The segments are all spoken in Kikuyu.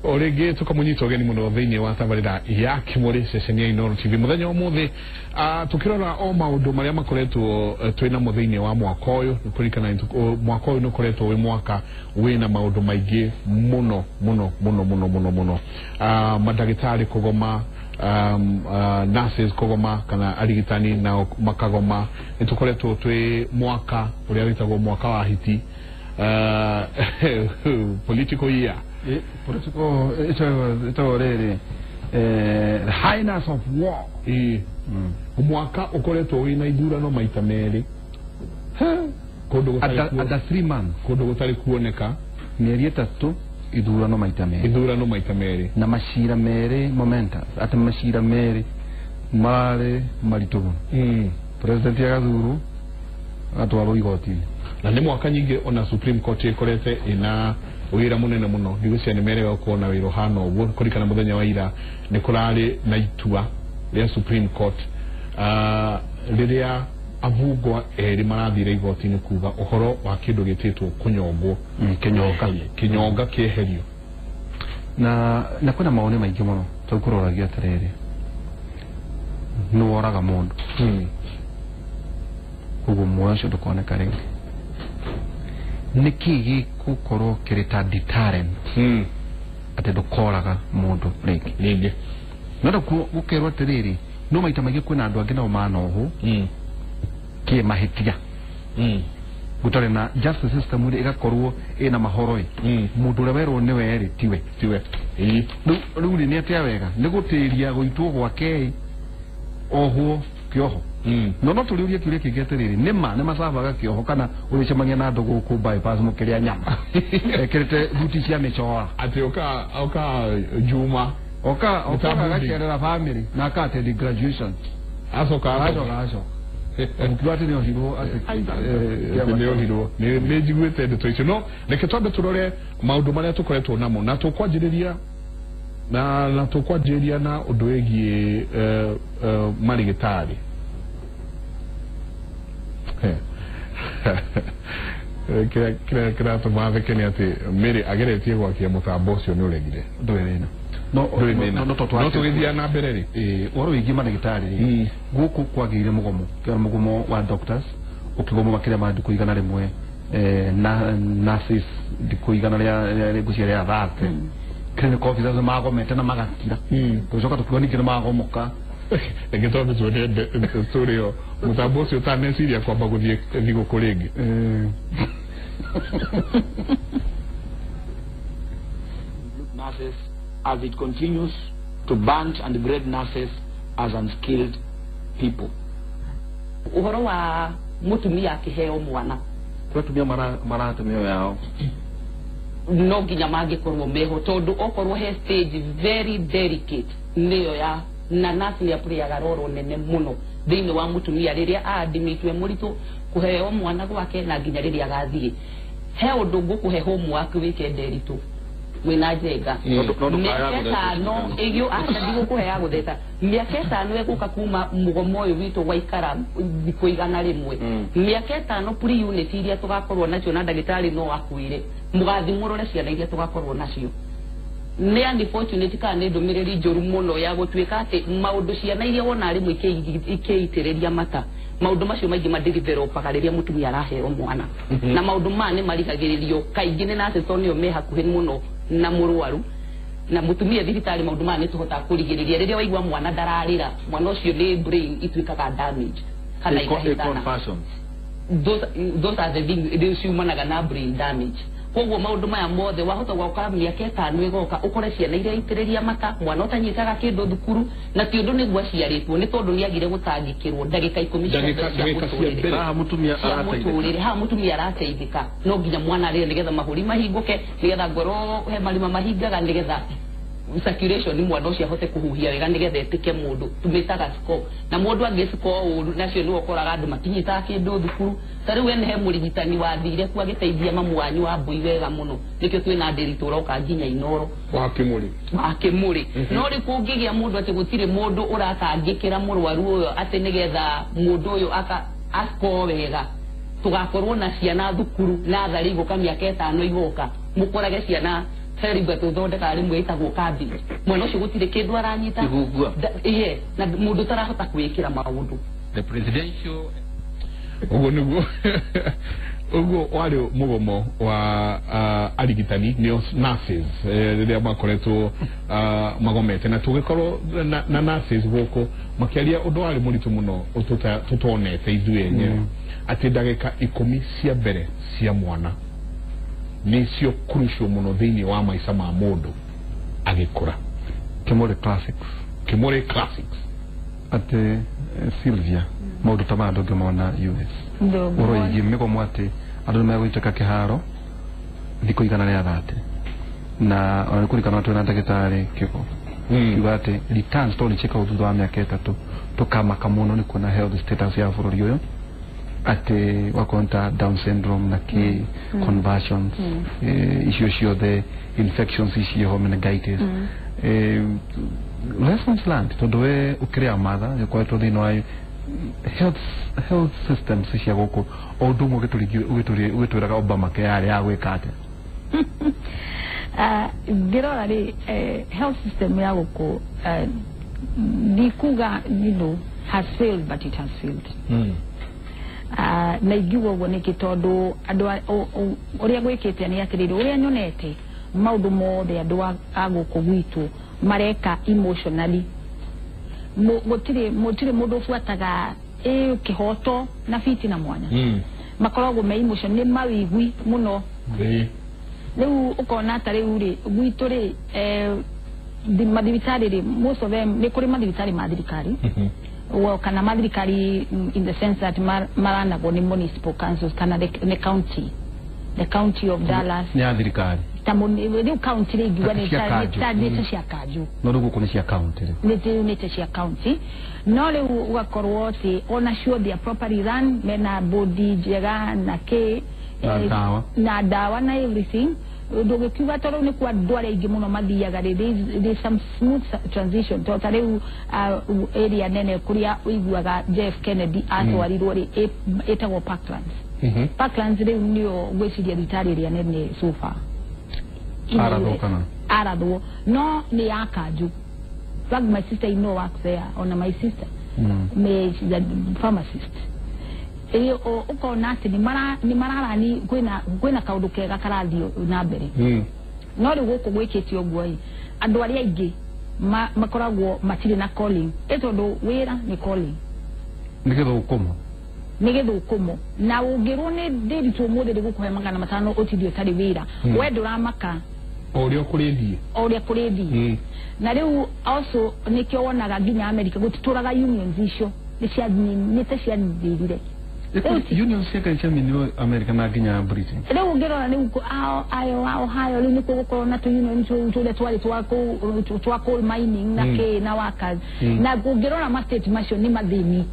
O rĩngĩ tũkamũnyita ũgeni mũno thĩinĩ wa tabarĩra ya Kĩmũrĩ ceceni ya Inooro TV mũthenya wa ũmũthĩ, tũkĩrora o maũndũ marĩa makoretwo twĩ namo thĩinĩ wa mwaka ũyũ. Nĩ kũririkana mwaka ũyũ nĩ ũkoretwo wĩ mwaka wĩna maũndũ maingĩ mũno mũno mũno mũno mũno mũno, mandagĩtarĩ kũgoma, nurses kũgoma kana arigitani nao makagoma. Nĩ tũkoretwo twĩ mwaka ũrĩa wĩtagwo mwaka wa hiti, political year. Political ĩtagwo rĩrĩ, the highness of war. Ĩĩ, mwaka ũkoretwo wĩna ithurano maita merĩ kũndũ gũtarĩ under 3 months. Kũndũ gũtarĩ kuoneka. Mĩeri 3, ithurano maita merĩ. Ithurano maita merĩ. Na macira merĩ momentous, atĩ macira merĩ mararĩ maritũ mũno. President agathurwo, agatwarwo igoti-inĩ. Na nĩ mwaka nyingĩ ona Supreme Court ĩkorete ĩna wĩra mũnene mũno. Ndigwĩciria nĩ merega gũkorwo na wĩra ũhana ũguo. Kũririkana mũthenya wa ira nĩ kũrarĩ na itua rĩa Supreme Court, rĩrĩa abungwa erĩ marathire igoti-inĩ kuga ũhoro wa kĩndũ gĩtĩtwo kũnyongwo. Kĩnyonga. Kĩnyonga kĩeherio. Na kwĩna mawoni maingĩ mũno tondũ kũroragia atĩrĩrĩ, nĩ woraga mũndũ, koguo muoyo ũcio ndũkoneka rĩngĩ. Nĩkĩ gĩgũkorwo kĩrĩ ta deterrent atĩ ndũkoraga mũndũ rĩngĩ? Rĩngĩ. No gũkerwo atĩrĩrĩ, no maita maingĩ kwĩna andũ angĩ nao manohwo kĩ mahĩtia, gũtarĩ na justice system rĩ, ĩgakorwo ĩna mahoro ĩ, mũndũ ũrĩa werwo nĩwe rĩ, tiwe. Tiwe, ĩĩ. Rĩu rĩ, nĩ atĩa wega nĩ gũtĩria gũitwo gwake ĩ, ohwo kĩoho? No tũrĩũrie kĩũria kĩngĩ atĩrĩrĩ, nĩma nĩ macabaga kĩoho kana ũrĩcemania na andũ gũkũ bypass mũkĩrĩa nyama ekĩrĩte thuti cia mĩcoa? Atĩ ũka Juma. Oka Mtambundi. Agacerera family na aka attend graduation. Acoka. Acoka acoka ũkiuga atĩ nĩ ohirwo atĩ Atĩ nĩ ohirwo. Nĩ njiguĩte ndeto icio, no reke twambe tũrore maũndũ marĩa tũkoretwo namo na tũkwanjĩrĩria na ũndũ wĩgiĩ marigĩtarĩ. Kĩrĩa kĩratũma theke nĩ atĩ Mary ageretie gwakia mũtambo ũcio, nĩ ũregire. Ndũrĩ thĩna, no Ndũrĩ thĩna. no to No tũgĩthiĩ na mbere rĩ. Ũhoro wĩgiĩ mandagĩtarĩ rĩ, gũkũ kwagĩire mũgomo, kĩa mũgomo wa doctors ũkĩgoma makĩria ma ndukũ 100, na nurses ndikũ igana rĩa ngũcia rĩa 30, clinical officers magomete na magakira. Tũgĩcoka tũkiuga ningĩ nĩ magomoka. Reke twambe tuone story ĩyo, mũtambo ũcio ũtaneciria kwamba gũthiĩ thigũkũ rĩngĩ. Nurses as it continues to band and grade nurses as unskilled people. Ũhoro wa mũtumia akĩheo mwana. Kwĩ atumia marate mĩoyo yao. No nginya mangĩkorwo meho, tondũ okorwo he stage very delicate nĩyo ya na nurse nĩ apurayaga roro nene mũno thĩinĩ wa mũtumia rĩrĩa aadmitwe mũritũ, kũheo mwana gwake na nginya rĩrĩa agathiĩ. He ũndũ ngũkũhe homework wĩke, Nderitu, wĩna Njenga. No ndũkaga Mĩaka gũtheca 5 cindano. Ĩgĩo aca, ndigũkũhe ya gũtheca. Mĩaka 5 ĩgũka kuma mũgomo ũyũ witũ waikara thikũ 100. Mĩaka 5 pre unit iria tũgakorwo nacio na ndagĩtarĩ no akwĩre mũgathi mũrore ciana iria tũgakorwo nacio. Nĩ unfortunate kana nĩ ndũmĩrĩri njũru mũno ya gũtuĩka atĩ maũndũ ciana iria wona rĩmwe ikĩitĩrĩria mata, maũndũ macio maingĩ madevelopaga rĩrĩa mũtumia araheo mwana, na maũndũ maya nĩ marigagĩrĩrio kaingĩ nĩ nurses tondũ nĩo me hakuhĩ mũno na mũrwaru na mũtumia thibitarĩ. Maũndũ maya nĩ tũhotaga kũrigĩrĩria. Rĩrĩa waigua mwana ndararĩra, mwana ũcio nĩ brain ituĩkaga damage kana ikahĩtana. Conversions. Those are the things rĩu ciumanaga na brain damage. Koguo maũndũ maya mothe wahota gwoka mĩaka 5 ĩgoka ũkore ciana iria itĩrĩria mata, mwana ũtanyitaga kĩndũ thukuru, na ti ũndũ nĩguo aciarĩtwo, nĩ tondũ nĩ agire gũtangĩkĩrwo ndagĩka 10 cia mbere cia Ndagĩka cia mũtũrĩre. mbere. Haha mũtumia Cia arateithĩka. mũtũrĩre, haha mũtumia arateithĩka. No nginya mwana arĩre nĩgetha mahũri mahingũke, nĩgetha ngoro he marima mahingaga, nĩgetha circulation mwana ũcio ahote kũhuhia wega, nĩgetha ĩtĩke mũndũ tumĩtaga score. Na mũndũ angĩ score ũru nacio nĩwe ũkoraga andũ matinyitaga kĩndũ thukuru. Ta rĩu ene he mũrigitani wathire kuo agĩteithia mamu wanyu wa mbui wega mũno, nĩkĩo twĩna Ndĩritũ ũroka nginya Inoro. Wa Kĩmũrĩ. Wa Kĩmũrĩ. No rĩu kũngĩgĩa mũndũ atĩ gũtirĩ mũndũ ũratangĩkĩra mũrwaru ũyũ atĩ nĩgetha mũndũ ũyũ aka ascore wega, tũgakorwo na ciana thukuru natharĩ igũka mĩaka 5 igoka mũkorage ciana He riba tũthondekaga rĩmwe ĩtagwo cabbage, mwana ũcio gũtirĩ kĩndũ aranyita. Kĩgungua. Iye, na mũndũ ũtarahota kwĩĩkĩra maũndũ. The presidential Ũguo nĩguo ũguo warĩ mũgomo wa arigitani, nĩo nurses, rĩrĩa makoretwo magomete, na tũgĩkorwo na nurses gũkũ makĩaria ũndũ warĩ mũritũ mũno tũtonete ithuĩ enyewe, atĩ ndagĩka 10 cia mbere cia mwana nĩcio crucial mũno thĩinĩ wa maica ma mũndũ agĩkũra. Kimore Classics. Kimore Classics. Atĩ Sylvia, maũndũ ta maya ndũngĩmona US. Ndũngĩmona. Ũhoro wĩgiĩ mĩgomo, atĩ andũ nĩ megũitĩka kĩharo thikũ 130, na ona nĩ kũririkana twĩna ndagĩtarĩ Kĩgo kiuga atĩ returns tondũ nĩ ciĩkagwo thutha wa mĩaka 3, tũkamaka mũno nĩ kuona health status ya bũrũri ũyũ, atĩ wakorwo nĩ ta Down syndrome na kĩ conversions, icio ciothe, infections icio, meningitis, lessons learned, tondũ we ũkĩrĩ a mother nĩ ũkoretwo thĩinĩ wa health systems cia gũkũ, o ũndũ ũmwe ũgĩtwĩraga Obamacare yarĩ ya gwĩka atĩa? Ngĩrora rĩ, health system ya gũkũ, ndikuga has failed, but it has failed. Na ingiuga ũguo nĩkĩ? Tondũ andũ ũrĩa gwĩkĩte nĩ atĩrĩrĩ, ũrĩa nyonete maũndũ mothe andũ a gũkũ gwitũ mareka emotionally. Gũtirĩ mũndũ ũbuataga ĩ kĩhoto na biti na mwanya. Makoragwo me emotion, nĩ mawĩigwi mũno. Rĩu ũkona ta rĩu rĩ, gwitũ rĩ, mathibitarĩ rĩ, most of them nĩ kũrĩ mathibitarĩ ma thirikari, well, kana ma thirikari in the sense that maranagwo nĩ municipal councils kana the county of Dallas. Nĩ ya thirikari. Ta rĩu county rĩ, ingiuga Ta nĩ cia ta kanjũ. nĩ ta cia kanjũ. No rĩu gũkũ nĩ cia county rĩu. Nĩ ta cia county, no rĩu ũgakorwo atĩ onacio they are properly run, mena bodi njega na kĩ. Na ndawa. Na ndawa na everything. Ndũgĩkiuga tondũ nĩ kwa andũ arĩa aingĩ mũno mathiaga rĩ, there is some smooth transition, tondũ ta rĩu area nene kũrĩa ũiguaga JF Kennedy atwarirwo rĩ, ĩtagwo Parklands. Parklands rĩu nĩyo ngwĩciria thibitarĩ ĩrĩa nene so far. Arathwo kana? Arathwo, no nĩ ya kanjũ. In fact, my sister in law works there, ona my sister, me, she's a pharmacist. Ĩyo ũkona atĩ nĩ mararani, kwĩna kaũndũ kega karathiĩ na mbere. No rĩu gũkũ gwĩkĩte ũguo ĩ, andũ arĩa aingĩ makoragwo matirĩ na calling, ĩ tondũ wĩra nĩ calling. Nĩ gĩthũkũmo. Nĩ gĩthũkũmo, na ũngĩrwo nĩ ndĩritwo ũmũthĩ ndĩgũkũhe 500 ũtinde ũtarĩ wĩra, we ndũramaka. O ũrĩa kũrĩthiĩ. O ũrĩa kũrĩthiĩ. Na rĩu also nĩkĩo wonaga nginya America gũtitũraga unions icio nĩ ta ciathirire. Union cia Ngai ciaminirwo America na nginya Britain. Rĩu ũngĩrora rĩu Iowa, Ohio, rĩu nĩkuo gũkorwo na tũ-union tũrĩa twarĩ twa coal mining na kĩ na workers, na ũngĩrora ma state macio nĩ mathĩni.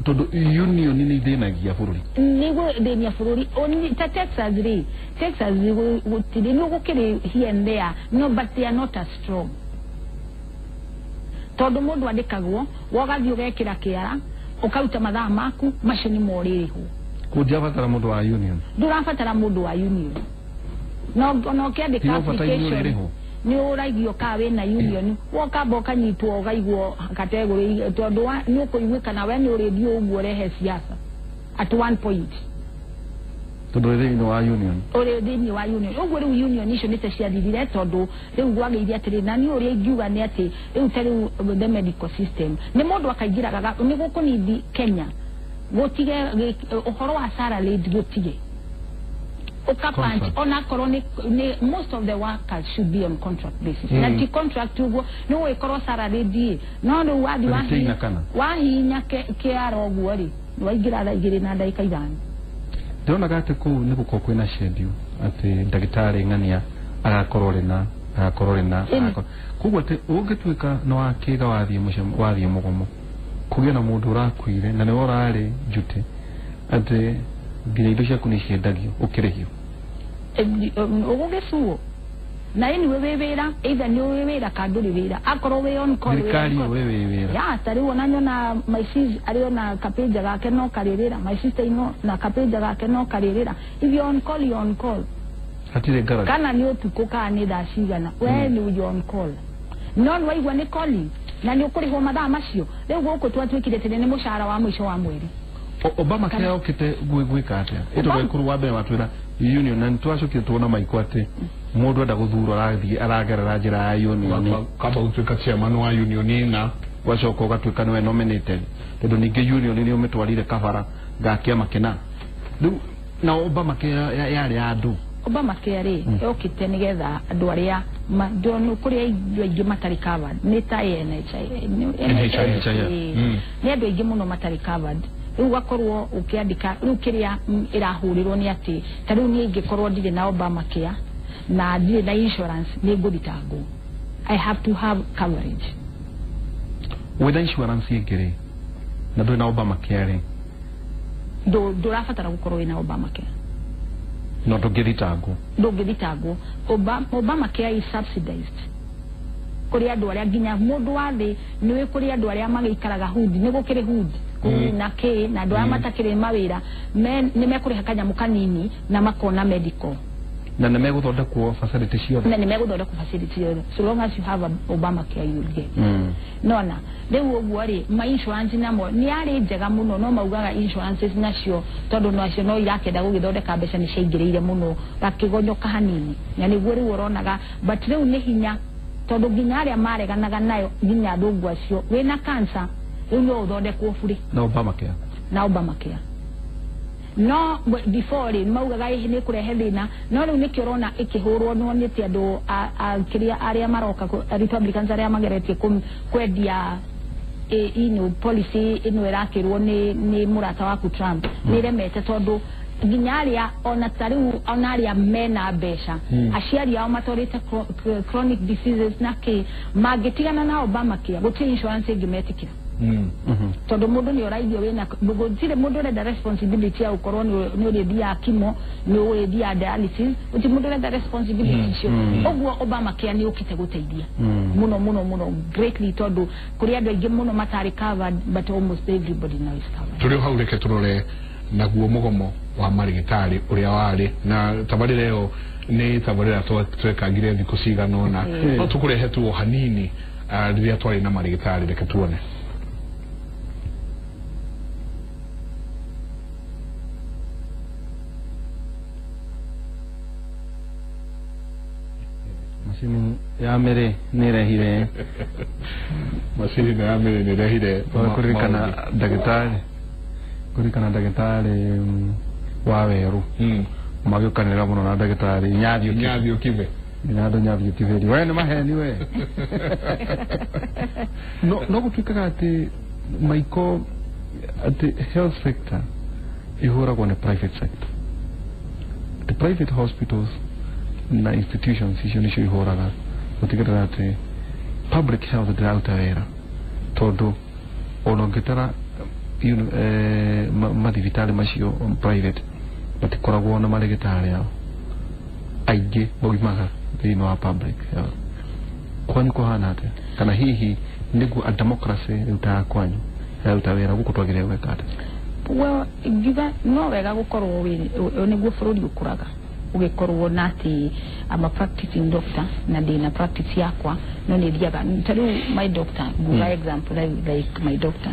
Tondũ union nĩ ithĩnagia bũrũri. Nĩ gũthĩnia bũrũri. Ta Texas rĩ, Texas gũtirĩ, nĩ gũkĩrĩ here and there, no, but they are not as strong, tondũ mũndũ andĩkagwo, wogathiĩ ũgekĩra kĩara, ũkaruta mathaa maku macio nĩ morĩrĩhwo. Kũndiabatara mũndũ wa union. Ndũrabatara mũndũ wa union, no ona ũkĩandĩka Tiga ũbataire application ũrĩrĩhwo. Nĩ ũragio ka wĩna union, wokamba ũkanyitwo ũkaigwo category, tondũ nĩ ũkũiguĩkana we nĩ ũrĩthiĩ ũguo ũrehe siasa at one point. Tondũ ũrĩ thĩinĩ wa union. Ũrĩ thĩinĩ wa union. Ũguo rĩu union icio nĩ ta ciathirire, tondũ rĩu gwagĩire atĩrĩ, na niĩ ũrĩa ingiuga nĩ atĩ rĩu ta rĩu the medical system nĩ mũndũ akaingĩraga nĩ gũkũnindi Kenya gũtige ũhoro wa salary, gũtige ũkapunch. Contract. Onakorwo nĩ most of the workers should be on contract basis, na ti contract ũguo nĩ ũgĩkorwo salary ndiĩ, no rĩu wathi Retainer kana? Wahihinya kĩara ũguo rĩ, waingĩra thaa 2:05. Ndĩronaga atĩ kũu nĩ gũkorwo kwĩna schedule, atĩ ndagĩtarĩ ng'ania agakorwo rĩna, agakorwo rĩna, koguo atĩ ũngĩtuĩka nĩ wakĩga wathiĩ wathiĩ mũgomo, kũgĩe na mũndũ ũrakuire na nĩwe ũrarĩ njute, atĩ nginya indo ciaku nĩ ciendagio ũkĩrĩhio. Ũgũgĩcuo na anyway wĩ wĩra, either nĩ wĩ wĩra kana ndũrĩ wĩra, akorwo wĩ on call, wĩ on Thirikari call. ũĩ wĩ wĩra. Ya, ta rĩu ona nyona my sis arĩ ona kapĩnja gake no karĩrĩra, my sister ino na kapĩnja gake no karĩrĩra. If you're on call, you're on call. Hatirĩ ngarari. Kana nĩ ũtukũ kana nĩ thaa cigana, we nĩ you on call. No nĩ waigua nĩ calling na nĩ ũkũrĩhwo mathaa macio. Rĩu gũkũ twatuĩkire tene nĩ mũcara wa mũico wa mweri. Obama kĩa okĩte gwĩka atĩa? Ĩtondũ Ekuru wa mbere watwĩra union, na nĩtwacokire tuona Maiko atĩ mũndũ enda gũthurwo arathiĩ aragerera njĩra ya union. Kamba gũtuĩka chairman wa union na ũgacoka ũgatuĩka nĩwe nominated, tondũ ningĩ union nĩ ũmĩtwarire kabara ga kĩama kĩna. Rĩu na Obama kĩa yarĩ ya andũ. Obamacare rĩ, yokĩte nĩgetha andũ arĩa kũrĩ andũ aingĩ matarĩ covered nĩ ta NHIF. Nĩ andũ aingĩ mũno matarĩ covered. Rĩu ũgakorwo ũkĩandĩka rĩu kĩrĩa ĩrahũrĩrwo nĩ atĩ ta rĩu niĩ ingĩkorwo ndirĩ na Obamacare na ndirĩ na insurance, nĩ ngũthitangwo. I have to have coverage. Wĩna insurance ĩngĩ rĩ na ndũrĩ na Obamacare rĩ, ndũrabatara gũkorwo wĩna Obamacare. No ndũngĩthitangwo. Ndũngĩthitangwo. Obamacare is subsidized kũrĩ andũ arĩa nginya mũndũ wa thĩ. Nĩ kũrĩ andũ arĩa magĩikaraga hood, nĩ gũkĩrĩ hood na kĩ na andũ arĩa matakĩrĩ mawĩra nĩ mekũrĩha kanyamũ kanini na makona medical. Na nĩ megũthondekwo facility ciothe. Na nĩ megũthondekwo facility ciothe, so long as you have a Obamacare you will get. Nona rĩu ũguo rĩ, ma insurance namo nĩ yarĩ njega mũno, no maugaga insurances nacio tondũ nacio no irakĩenda gũgĩthondeka mbeca, nĩ ciaingĩrĩire mũno gakĩgonyoka hanini, na nĩguo rĩu ũronaga. But rĩu nĩ hinya tondũ nginya arĩa mareganaga nayo, nginya athũngũ acio, wĩna cancer rĩu no ũthondekwo bure na Obamacare. Na Obamacare. No before rĩ, maugaga ĩhĩ nĩ kũrehe thĩna, no rĩu nĩkĩo ũrona ĩkĩhũrwo nĩ atĩ andũ kĩrĩa arĩa maroka Republicans arĩa mageretie kwendia ino policy ĩno ĩrakĩrwo nĩ mũrata waku Trump, nĩ ĩremete tondũ nginya arĩa ona ta rĩu ona arĩa mena mbeca, aciari ao matwarĩte chronic diseases na kĩ, mangĩtigana na Obamacare gũtirĩ insurance ĩngĩmetĩkĩra, tondũ mũndũ nĩ ũraigio wĩna gũtirĩ mũndũ ũrenda responsibility ya gũkorwo nĩ ũrĩthiaga chemo, nĩ ũrĩthiaga dialysis. Gũtirĩ mũndũ ũrenda responsibility icio. Ũguo Obamacare nĩ ũkĩte gũteithia mũno mũno mũno greatly, tondũ kũrĩ andũ aingĩ mũno matarĩ covered, but almost everybody now is covered. Tũrĩ o hau, reke tũrore naguo mũgomo wa marĩgĩtarĩ ũrĩa warĩ na tabarĩra ĩyo. Nĩ tabarĩra twekangire thikũ cigana ũna, no tũkũrehe tu o hanini rĩrĩa twarĩ na marĩgĩtarĩ. Reke tuone. Macini ya mĩrĩ nĩ ĩrehire Macini ya mĩrĩ nĩ ĩrehire kũririkana maũndũ. Ndagĩtarĩ, kũririkana ndagĩtarĩ wa werũ magĩũkanĩra mũno na ndagĩtarĩ Nyathio. Nyathio Kibe. Nyathio, Nyathio Kiberi, we nĩ maheni we. No gũtuĩkaga atĩ Maiko atĩ health sector ihũragwo nĩ private sector, the private hospitals na institutions icio nĩcio ihũraga gũtigĩrĩra atĩ public health ndĩraruta wĩra, tondũ ona ũngĩtara mathibitarĩ macio private matikoragwo na marĩgĩtarĩ ao aingĩ maumaga thĩinĩ wa public health. Kwanyu kũhana atĩa? Kana hihi nĩguo a democracy rĩu ta kwanyu ĩraruta wĩra gũkũ, twagĩrĩire gwĩka atĩa? Well, ingiuga no wega gũkorwo nĩguo bũrũri ũkũraga, ũgĩkorwo na atĩ I'm a practicing doctor na ndĩna practice yakwa, no nĩ thiaga ta rĩu my doctor, nguga example like my doctor,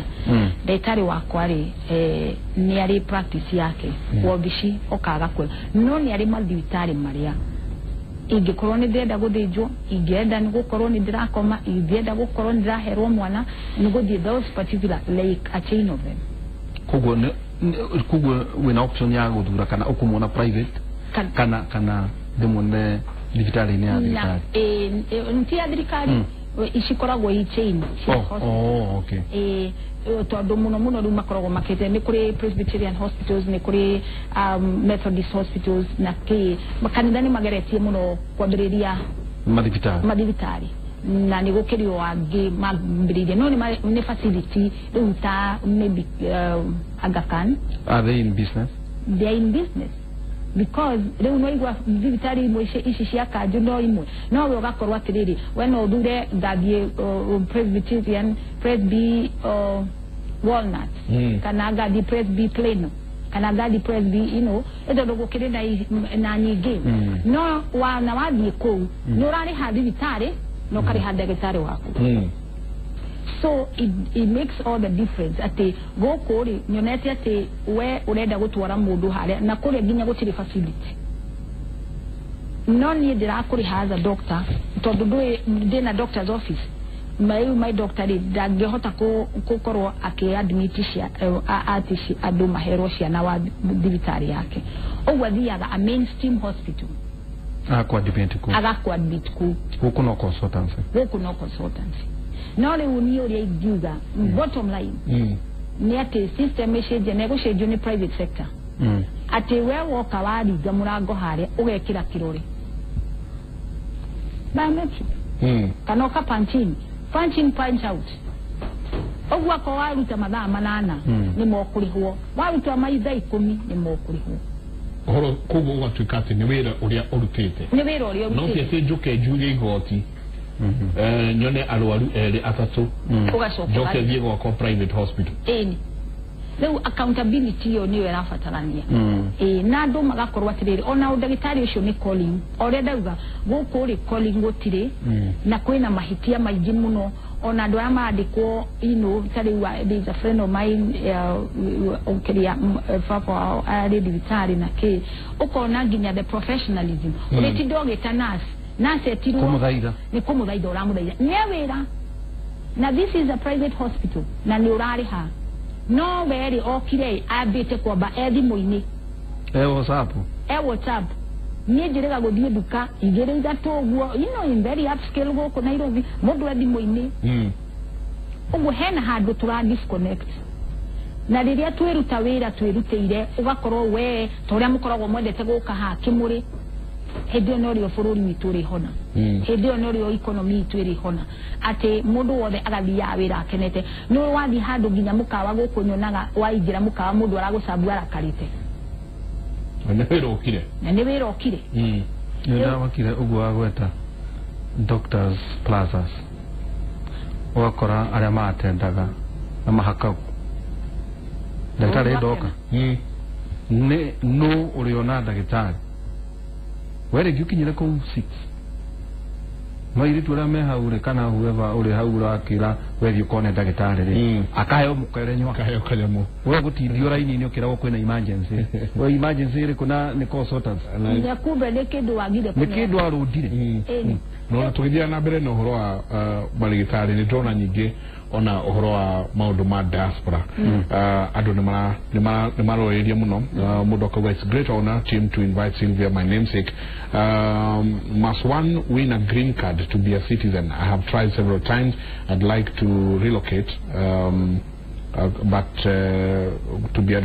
ndagĩtarĩ wakwa rĩ, nĩ arĩ practice yake wabici okaga kwe, no nĩ arĩ mathibitarĩ marĩa ingĩkorwo nĩ ndĩrenda gũthĩnjwo, ingĩenda nĩ gũkorwo nĩ ndĩrakoma, ingĩenda gũkorwo nĩ ndĩraherwo mwana, nĩ gũthiĩ those particular, like a chain of them. Koguo wĩna option ya gũthura kana ũkũmuona private kana ndĩmuone thibitarĩ-inĩ ya na thirikari. Ti ya thirikari, icikoragwo i chain cia hospital. Oh, okay. Tondũ mũno mũno rĩu makoragwo makĩte nĩ kũrĩ Presbyterian hospitals, nĩ kũrĩ Methodist hospitals na kĩ. Makanitha nĩ mageretie mũno kwambĩrĩria mathibitarĩ. Mathibitarĩ, na nĩ gũkĩrĩ o angĩ mambĩrĩirie, no nĩ facility rĩu ta maybe Aga Khan. Are they in business? They are in business because rĩu no igua thibitarĩ imwe ici cia kanjũ, no imwe no we ũgakorwo atĩrĩrĩ, we no ũthure ngathiĩ Presbyterian, Presby Walnut, kana ngathiĩ Presby Plano. Kana ngathi Presby, you know, tondu gukiri na nyingĩ. No na wathiĩ kũu nĩ ũrarĩha thibitarĩ na ũkarĩha ndagĩtarĩ waku. So it makes all the difference atĩ gũkũ rĩ nyonete atĩ we ũrenda gũtwara mũndũ harĩa na kũrĩa nginya gũtirĩ facility, no niĩ ndĩrakũrĩha as a doctor tondũ ndũĩ ndĩna doctor's office. My doctor rĩ ndangĩhota gũkorwo akĩ-admit atĩ andũ maherwo ciana wa thibitarĩ yake. Ũguo athiaga a mainstream hospital. Akwa-admit kũ? Agakũ-admit kũu. Gũkũ no consultancy. Gũkũ no consultancy. No rĩu niĩ ũrĩa ingiuga, bottom line, nĩ atĩ system ĩcenjie na ĩgũcenjio nĩ private sector, atĩ we woka waringa mũrango harĩa ũgekĩra kĩrore biometric kana ũka punch in, punch in, punch out. Ũguo akorwo waruta mathaa 8 nĩ mokũrĩhwo, waruta mathaa 10 nĩ mokũrĩhwo. Ũhoro koguo ũgatuĩka atĩ nĩ wĩra ũrĩa ũrutĩte. Nĩ wĩra ũrĩa No ti ũrutĩte. Atĩ njũke njuge igoti, nyone arwaru erĩ atatũ, ũgacoka njoke ũgathiĩ. Thiĩ gwakwa private hospital. Ĩni rĩu accountability ĩyo nĩyo ĩrabatarania. Ĩĩ, na andũ magakorwo atĩrĩrĩ, ona ũndagĩtarĩ ũcio nĩ calling. O ũrĩa ndauga, gũkũ rĩ calling gũtirĩ na kwĩna mahĩtia maingĩ mũno. Ona andũ arĩa marandĩkwo, ta rĩu there is a friend of mine, kĩrĩa baba wao arĩ thibitarĩ na kĩ, ũkona nginya the professionalism, ũrĩtinda ũgĩta nurse, nurse etirwo Kũmũthaitha. Nĩ kũmũthaitha ũramũthaitha nĩ wĩra, na this is a private hospital na nĩ ũrarĩha, no werĩ okire ambĩte kwamba e thimũ-inĩ. E WhatsApp. E WhatsApp. Niĩ njĩrĩga gũthiĩ nduka igĩrĩ ithatũ ũguo, in very upscale gũkũ Nairobi, mũndũ e thimũ-inĩ. Ũguo hena handũ tũra disconnect, na rĩrĩa twĩruta wĩra twĩrutĩire, ũgakorwo we ta ũrĩa mũkoragwo mwendete gũka haha kĩmũrĩ, hĩndĩ ĩyo norĩo bũrũri witũ ũrĩhona. Hĩndĩ ĩyo norĩo economy itũ ĩrĩhona, atĩ mũndũ wothe agathiaga wĩra akenete. Nĩ wathiĩ handũ nginya mũkawa gũkũ nyonaga, waingĩra mũkawa mũndũ aragũcambu arakarĩte. Na nĩ wĩra ũkire. Na nĩ wĩra ũkire. Nĩ ndawakire ũguo wagweta doctors plazas, ũgakora arĩa maatendaga na mahakagwo ndagĩtarĩ ndoka. Nĩ nũ ũrĩona ndagĩtarĩ we rĩngĩ ũkinyire kũu 6, no airĩtu arĩa me hau rĩ, kana whoever ũrĩ hau ũrakĩra wethiĩ ũkone ndagĩtarĩ rĩ, akaheo mũkere nyua. Kaheo kanyamũ. We gũtindio raini-inĩ ũkĩragwo kwĩna emergency. We emergency ĩrĩkũ na nĩ consultants? Na kumbe nĩ kĩndũ wagire. Nĩ kĩndũ arũndire. Ĩni. No na tũgĩthiĩ na mbere na ũhoro wa marigĩtarĩ, nĩ ndĩrona nyingĩ ona ũhoro wa maũndũ ma diaspora, andũ nĩ maroĩria mũno. Mũndũ akauga, "It's great honor team to invite Sylvia, my namesake. Must one win a green card to be a citizen? I have tried several times. I'd like to relocate, but to be a,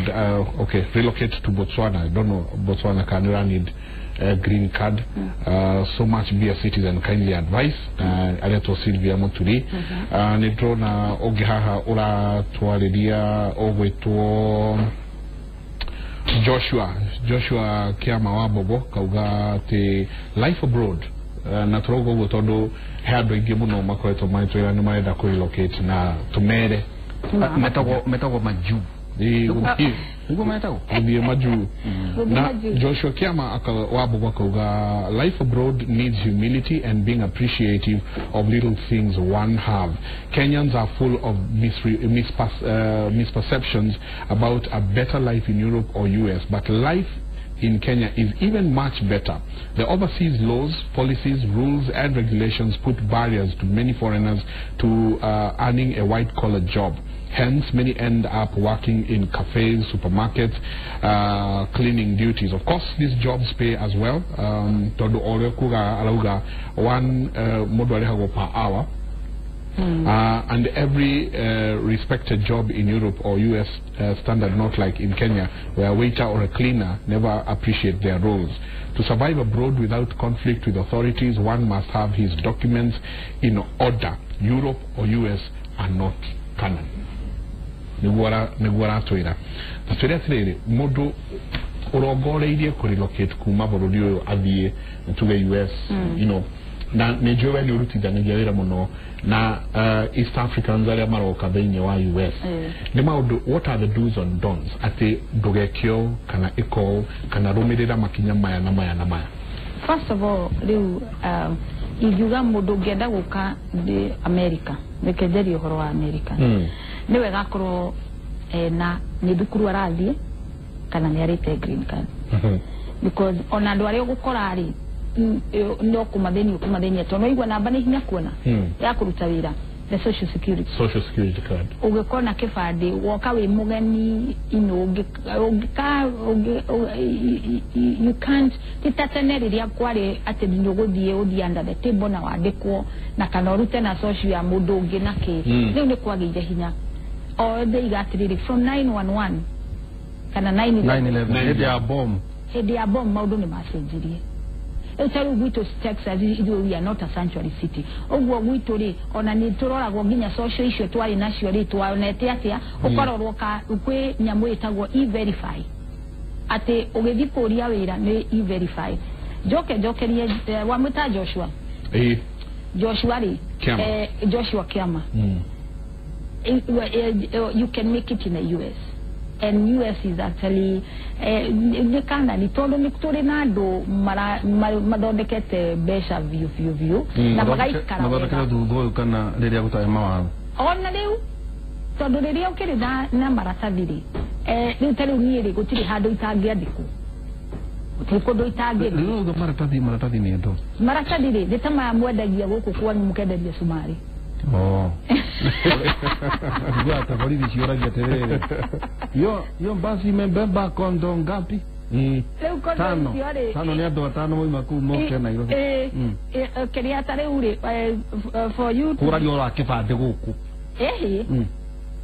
okay, relocate to Botswana. I don't know Botswana can you need a green card, so much be a citizen. Kindly advice." Aretwo Sylvia Muturi. Nĩ ndĩrona ũngĩ haha ũratwarĩria ũgwĩtwo Joshua Kiama wa Bobo, kauga atĩ life abroad, na tũrauga ũguo tondũ he andũ aingĩ mũno makoretwo magĩtwĩra nĩ marenda kũ relocate na tũmere. Metagwo majuu. Ĩ, gũthiĩ nĩguo metagwo. Gũthiĩ majuu. Gũthiĩ Na majuu. Joshua Kiama wa Bobo akauga, "Life abroad needs humility and being appreciative of little things one have. Kenyans are full of misperceptions about a better life in Europe or US, but life in Kenya is even much better. The overseas laws, policies, rules and regulations put barriers to many foreigners to earning a white-collar job. Hence, many end up working in cafes, supermarkets, cleaning duties. Of course, these jobs pay as well." Tondũ o ũrĩa kuga arauga one mũndũ arĩhagwo per hour. And every respected job in Europe or US standard, not like in Kenya, where a waiter or a cleaner never appreciate their roles. To survive abroad without conflict with authorities, one must have his documents in order. Europe or US are not canon. Nĩguo aratwĩra. Na twĩre atĩrĩrĩ, mũndũ ũrongoreirie kũ relocate kuma bũrũri ũyũ athiĩ tuge US, Na nä njå we nä å rutithanagia wä ra må no na East Africans arĩa maroka thĩinĩ wa US. Nĩ maũndũ, what are the do's and don'ts atĩ ndũgekio kana ĩko kana rũmĩrĩra makinya maya na maya na maya? First of all, rĩu ingiuga mũndũ ũngĩenda gũka America, reke njarie ũhoro wa America, nĩ wega akorwo na nĩ thukuru arathiĩ kana nĩ arĩte green card, because ona andũ arĩa ũgũkora rĩ, no kũmathĩnia ũkũmathĩnia, tondũ waigua namba nĩ hinya kuona ya kũruta wĩra, the social security. Social security card. Ũgĩkorwo na kĩbandĩ woka wĩ mũgeni ino ũngĩka you can't, ti ta tene rĩrĩa kwarĩ atĩ nĩ ũgũthiĩ ũthiĩ under the table na wandĩkwo na kana ũrute na social ya mũndũ ũngĩ na kĩ. Rĩu nĩ kwagĩire hinya o ndĩiga atĩrĩrĩ, from 911 kana 911. 9/11, hĩndĩ ya bomb. Hĩndĩ ya bomb maũndũ nĩ macenjirie. Rĩu ta rĩu gwitũ Texas, ithuĩ we are not a sanctuary city, ũguo gwitũ rĩ, ona nĩ tũroragwo nginya social icio twarĩ nacio rĩ, twaonete atĩa ũkarorwo ka kwĩ nyamũ ĩtagwo e-verify, atĩ ũgĩthiĩ kũria wĩra nĩ e-verify. Njoke njokerie wamwĩta Joshua. Ĩĩ. Joshua rĩ. Kiama. Joshua Kiama. You can make it in the US, and US is actually nĩ kana nĩ tondũ nĩ tũrĩ na andũ mathondekete mbeca biũ biũ biũ na magaikara mathondekere wega. Thutha ũyũ kana rĩrĩa gũtarĩ mawatho? Ona rĩu, tondũ rĩrĩa ũkĩrĩ na maratathi rĩ, rĩu ta rĩu niĩ rĩ, gũtirĩ handũ itangĩandĩkwo, gũtirĩ kũndũ itangĩthiĩ. Rĩu uga maratathi, maratathi nĩ ndũ? Maratathi rĩ, nĩ ta maya mwendagia gũkũ kwanyu, mũkenderia cumarĩ. Oh. Njua hata borithi cioragia atĩrĩrĩ, yo basi imebeba kondo ngapi? Rĩu kondo Tano. icio rĩ, Tano nĩ andũ atano moima kũu moke Nairobi. Kĩrĩa ta rĩu rĩ, for you to Kũragia ũhoro wa kĩbandĩ gũkũ. Ehe.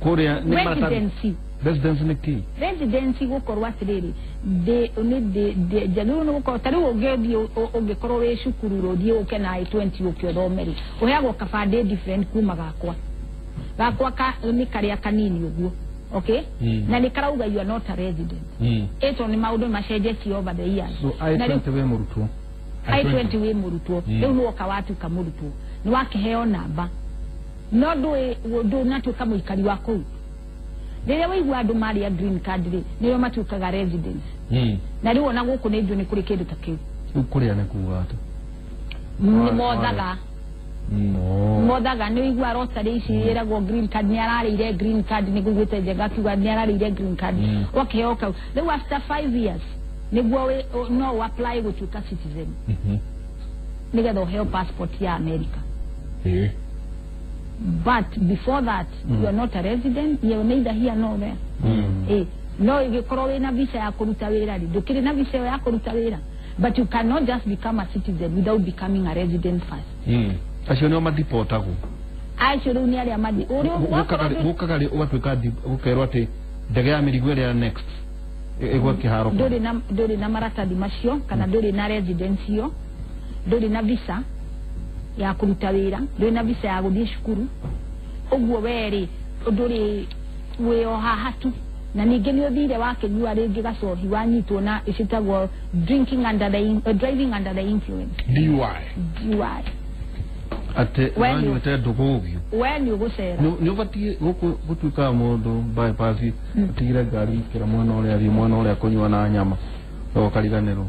Kũrĩa nĩ maratathi. Residency. Residency nĩ kĩ? Residency gũkorwo atĩrĩrĩ, ndĩ nĩ ndĩ njagĩrĩirwo nĩ gũkorwo ta rĩu ũngĩthiĩ ũngĩkorwo wĩ cukuru rĩ, ũthiĩ ũke na I-20 ũke ũthome rĩ, ũheagwo kabandĩ different kuma gakwa. Gakwa ka nĩ karĩa kanini ũguo, okay? Na nĩ karauga you are not a resident. Ĩto nĩ maũndũ macenjetie over the years. So Na rĩu I-20 wĩ mũrutwo. I-20 wĩ mũrutwo. Rĩu nĩ woka watuĩka mũrutwo, nĩ wakĩheo namba, no ndũĩ ndũnatuĩka mũikari wa kũu. Rĩrĩa waigua andũ marĩa green card rĩ, nĩrĩo matuĩkaga residents. Na rĩu ona gũkũ nĩ njũĩ nĩ kũrĩ kĩndũ ta kĩu. Rĩu kũrĩa nĩ kuga atĩ? Nĩ mothaga. Mothaga nĩ ũigua rotary ici ĩragwo green card, nĩ ararĩire green card, nĩ ngũiguĩte Njenga akiuga nĩ ararĩire green card. Wakĩheo kau rĩu after 5 years nĩguo no ũ apply gũtuĩka citizen, nĩgetha ũheo passport ya America. But before that, you are not a resident, you are neither here nor there. No ĩgĩkorwo wĩna visa ya kũruta wĩra rĩ, ndũkĩrĩ na visa ĩyo ya kũruta wĩra, but you cannot just become a citizen without becoming a resident first. Acio nĩo madipotagwo? Acio rĩu nĩ arĩa mathi ũrĩa wakorwo Gũkaga rĩ ũgatuĩka gũkerwo atĩ ndege ya mĩrigo ĩrĩa next ĩgwe kĩharo? Ndũrĩ na maratathi macio kana ndũrĩ na residence ĩyo, ndũrĩ na visa ya kũruta wĩra, ndũrĩ na visa ya gũthiĩ cukuru, ũguo we rĩ, ndũrĩ wĩ o haha tu. Na ningĩ nĩ ũthire wakĩnyua rĩngĩ gacohi, wanyitwo na ĩcitagwo drinking under the driving under the influence. DUI. DUI. Atĩ We nĩ- wanyuĩte ndũgũgio. We nĩ ũgũcera. Nĩ ũbatiĩ gũkũ gũtuĩkaga mũndũ bypass atigire ngari kĩra mwena ũrĩa athiĩ, mwena ũrĩa kũnyua na nyama ũkariganĩrwo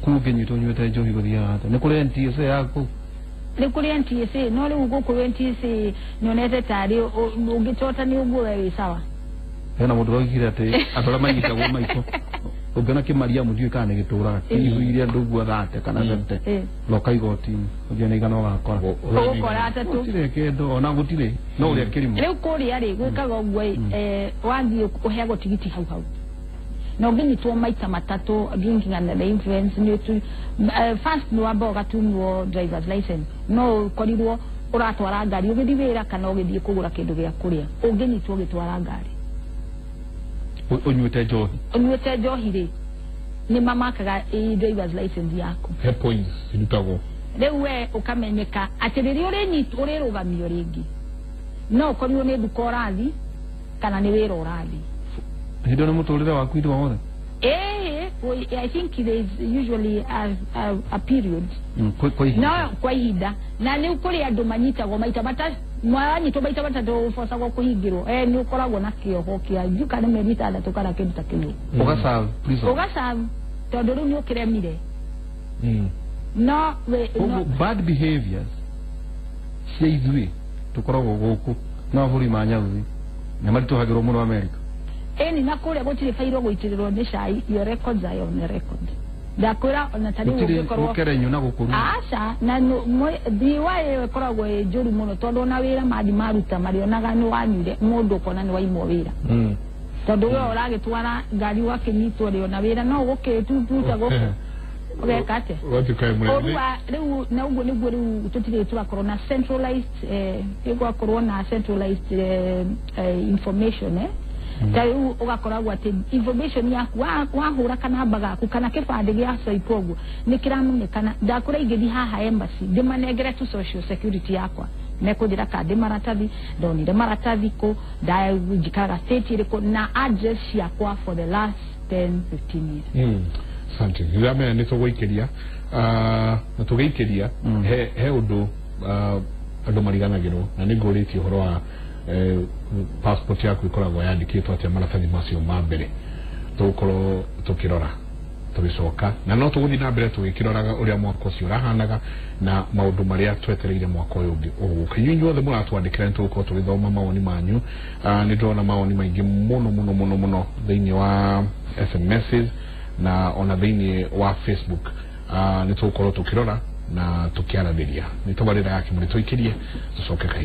kũu ũngĩnyitwo ũnyuĩte njohi gũthiaga atĩa? Nĩ kũrĩ NTSA yaku? Nĩ kũrĩ NTSA, no rĩu gũkũ NTSA nyonete tarĩ ũngĩchota nĩ ũguo we wĩ sawa. Hena mũndũ waugire atĩ andũ arĩa manyitagwo maitho ũngĩona kĩmariamu, ndiũĩ kana nĩ gĩtũraga kĩihũire andũ ũguo thate kana thate, loka igoti-inĩ ũthiĩ na igana ũgakora. Ũgũkora atatũ. Gũtirĩ kĩndũ ona gũtirĩ no ũrĩa kĩrimũ. Rĩu kũrĩa rĩ, gwĩkaga ũguo ĩ, wathiĩ ũheagwo tigiti hau hau, na ũngĩnyitwo maita matatũ drinking under the influence, nĩ first nĩ wamba ũgatunywo driver's license. No ũkorirwo ũratwara ngari ũgĩthiĩ wĩra kana ũgĩthiĩ kũgũra kĩndũ gĩa kũrĩa, ũngĩnyitwo ũgĩtwara ngari Ũnyuĩte njohi, ũnyuĩte njohi rĩ, nĩ mamakaga driver's license yaku. He points irutagwo. Rĩu we ũkamenyeka atĩ rĩrĩa ũrĩnyitwo ũrĩrũgamio rĩngĩ, no ũkorirwo nĩ nduka ũrathiĩ kana nĩ wĩra ũrathiĩ. Hĩndĩ ĩyo nĩ mũtũrĩre waku ithuĩ wothe. Ĩĩ, I think there is usually a period. Kwa ihinda. No, kwa ihinda. Na nĩ kũrĩ andũ manyitagwo maita matatũ, mwanyitwo maita matatũ ũbocagwo kũhingĩrwo. Nĩ ũkoragwo na kĩoho kĩa njuka nĩ mĩeri 6 kana kĩndũ ta kĩu. Ũgaserve prison. Ũgaserve tondũ rĩu nĩ ũkĩremire. No we Koguo bad behaviors cia ithuĩ tũkoragwo gũkũ na mabũrũri ma nyauthi nĩ maritũhagĩrwo mũno America. Ĩni na kũrĩa gũtirĩ bairwo gũitĩrĩrwo nĩ cai, your records are on the record. Ndakwĩra ona ta rĩu gũtirĩ ũngĩkorwo mũkerenyo na gũkũrũ. Aca, na DUI ĩyo ĩkoragwo ĩ njũru mũno tondũ ona wĩra mathi maruta marĩonaga nĩ wanyuire mũndũ ũkona nĩ waimwo wĩra. Tondũ we ũragĩtwara ngari ũgakĩnyitwo rĩ ona wĩra no ũgũkĩtututa gũkũ ũgeka atĩa? Watukae Ũru mũrĩmi. wa rĩu na ũguo nĩguo rĩu tũtirĩ tũrakorwo na centralized ĩgwakorwo na centralized information ta rĩu ũgakoragwo atĩ information yaku wahũra kanamba gaku kana kĩbandĩ gĩa swipe ũguo nĩ kĩramenyekana. Ndakwĩra ingĩthiĩ haha embassy ndĩmanengere tu social security yakwa mekũnjĩra ka ndĩ maratathi ndonire maratathi kũ njikaraga state ĩrĩkũ na address ciakwa for the last 10 15 years. Asante. Ndĩramenya nĩ tũgũikĩria na tũgĩikĩria he ũndũ andũ mariganagĩrwo na nĩ ngũrĩtie ũhoro wa passport yaku ĩkoragwo yandĩkĩtwo atĩa maratathi macio ma mbere tũgũkorwo tũkĩrora tũgĩcoka na no tũgũthiĩ na mbere tũgĩkĩroraga ũrĩa mwaka ũcio ũrahanaga na maũndũ marĩa twetereire mwaka ũyũ ũngĩ ũgũka. Inyuĩ inyuothe mũratwandĩkĩra nĩ tũgũkorwo tũgĩthoma mawoni manyu. Nĩ ndĩrona mawoni maingĩ mũno mũno mũno mũno thĩinĩ wa SMSs na ona thĩinĩ wa Facebook. Nĩ tũgũkorwo tũkĩrora na tũkĩaranĩria. Nĩ tabarĩra ya Kĩmũrĩ tũikĩrie tũcoke kahinda.